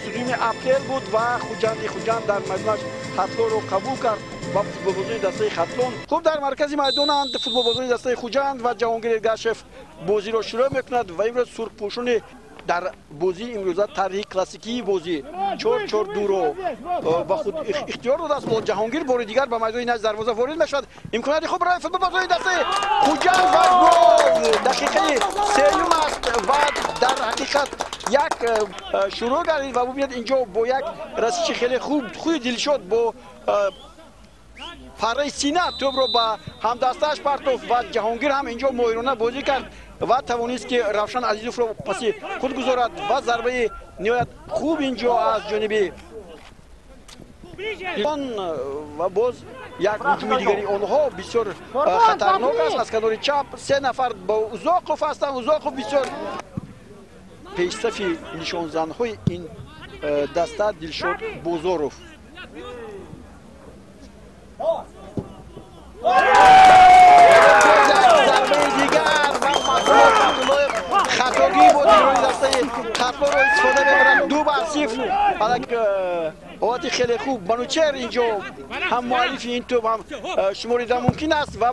22 апрел буд ва Хуҷанди Хуҷанд дар майдонаш Хатлонро қабул кард ва футболбозони дастаи Хатлон хуб дар маркази майдонанд. Футболбозони дастаи Хуҷанд ва Ҷаҳонгир Эргашев бозиро шурӯъ мекунад ва имрӯз сурхпӯшони дар бозии имрӯза тарҳи классикии бозӣ 4-4-2-ро ба худ ихтиёр додааст. Ҷаҳонгир бори дигар ба майдони назди дарвоза ворид мешавад. Имконияти хуб барои футболбозони дастаи Хуҷанд ва гол! Дақиқаи сеюм аст ва дар ҳақиқат як шурӯъ гардид ва бубинед, инҷо бо як расиши хеле хуб худи Дилшод бо парраи сина тӯбро ба ҳамдастааш партофт ва Ҷаҳонгир ҳам инҷо моҳирона бозӣ кард ва тавонист, ки Равшан Азизовро паси худ гузорад ва зарбаи ниҳоят хуб инҷо аз ҷониби он ва боз як ҳуҷуми дигари онҳо бисёр хатарнок аст. Аз канори чап се нафар ба Узоқов ҳастанд. Узоқов бисёр пешсафи нишонзанҳои ин даста Дилшод Бозоров. Зарбаи дигар ва Абдуллоев хатогӣ бозигарони дастаи Хатлонро истифода мебаранд. 2-0. Ҳолати хеле хуб Манучер инҷо ҳам муаллифи ин тӯб ҳам шуморида мумкин аст ва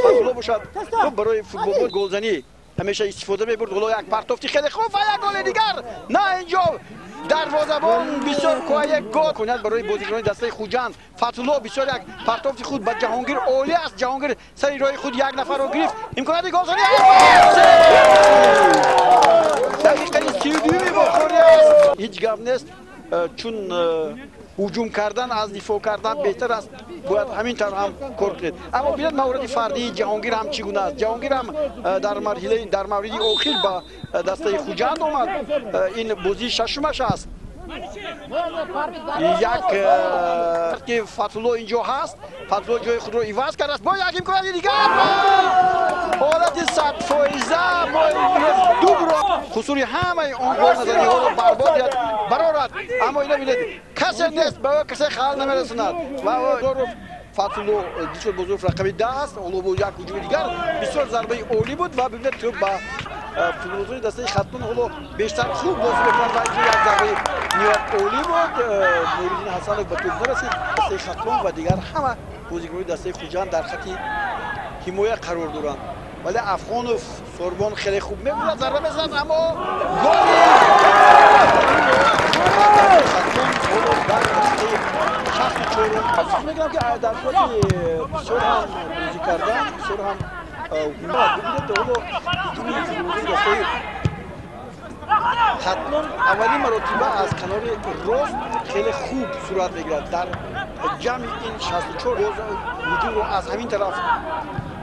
Фазлулло бошад хуб барои футболбоз голзанӣ ҳамеша истифода мебурд. Ҳоло як партофти хеле хуб ва як голи дигар. На, инҷо дарвозабон бисёр кӯяк гол кунад барои бозигарони дастаи Хуҷанд. Фатулло бисёр як партофти худ ба Ҷаҳонгир олӣ аст. Ҷаҳонгир сари роҳи худ як нафарро гирифт. Имконияти голзанӣ дақиқаи 32-юми вохӯрӣ аст. Ҳеҷ гап нест, чун ҳуҷум кардан аз дифоъ кардан беҳтар аст, бояд ҳамин тавр ҳам кор кунед. Аммо бинед, мавриди фардии Ҷаҳонгир ҳам чӣ гуна аст. Ҷаҳонгир ҳам дар марҳилаи дар мавриди охир ба дастаи Хуҷанд омад. Ин бозии шашумаш аст. Як ки Фатулло инҷо ҳаст, Фатулло ҷои худро иваз кардааст. Бо як имконияти дигар, ҳолати 100%, мо имрӯз дубро хусури ҳамаи он голназаниҳоро барбод диҳад, барорад. Аммо ина бинед, касе нест, ба ӯ касе халал намерасонад ва Фатулло Дилшод Бозоров рақами 10 аст. Ҳоло бо як ҳуҷуми дигар бисёр зарбаи олӣ буд ва бибинед, тӯб ба футболбозони дастаи Хатлон ҳоло бештар хуб бозӣ мекунанд ва инҷо як зарбаи ниҳоят олӣ буд. Нуриддин Ҳасанов ба тӯб нарасид. Дастаи Хатлон ва дигар ҳама бозигарони дастаи Хуҷанд дар хати ҳимоя қарор доранд, вале Афғонов Сорбон хеле хуб мебурад, зарба мезанад, аммо голи Хатлон ҳоло дар дақиқаи 64-ум. Фикр мекунам, ки дар сурати бисёр ҳам бозӣ кардан, бисёр ҳам бибинед, ҳоло ҳуҷуми футболбозони дастаи Хатлон аввалин маротиба аз канори рост хеле хуб сурат мегирад. Дар ҷамъи ин 64 боз ҳуҷумро аз ҳамин тараф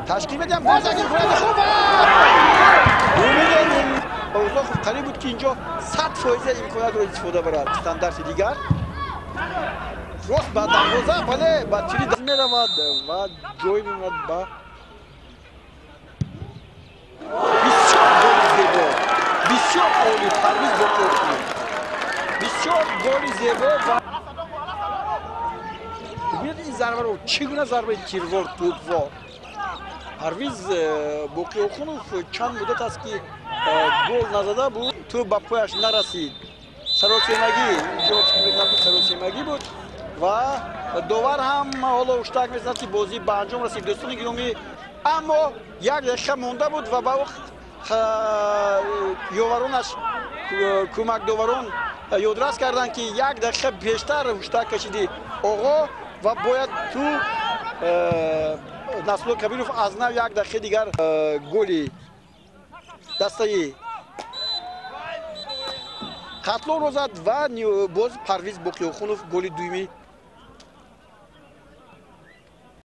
ташкил медиҳам. Боз як имконияти хуб, бибинед, Узоқов қариб буд, ки инҷо 100% имкониятро истифода барад. Стандарти дигар рост ба дарвоза, бале, ба тири меравад ва ҷой мемонад ба бисёр голи зебо, бисёр олӣ Парвиз Боқиохунов, бисёр голи зебо. Ва бибинед ин зарбаро, чӣ гуна зарбаи тирвор, тӯбвор. Парвиз Боқиохунов чанд муддат аст, ки гол назада буд, тӯб ба пояш нарасид. Саросемагӣ инҷо, фикр мекунам, ки саросемагӣ буд ва довар ҳам ҳоло ҳуштак мезанад, ки бозӣ ба анҷом расид, дӯстони гиромӣ. Аммо як дақиқа монда буд ва ба ёваронаш, кӯмакдоварон ёдрас карданд, ки як дақиқа бештар ҳуштак кашидӣ, оғо, ва бояд ту Насрулло Кабиров аз нав як дақиқаи дигар. Голи дастаи Хатлонро зад ва боз Парвиз Боқиохунов голи дуюми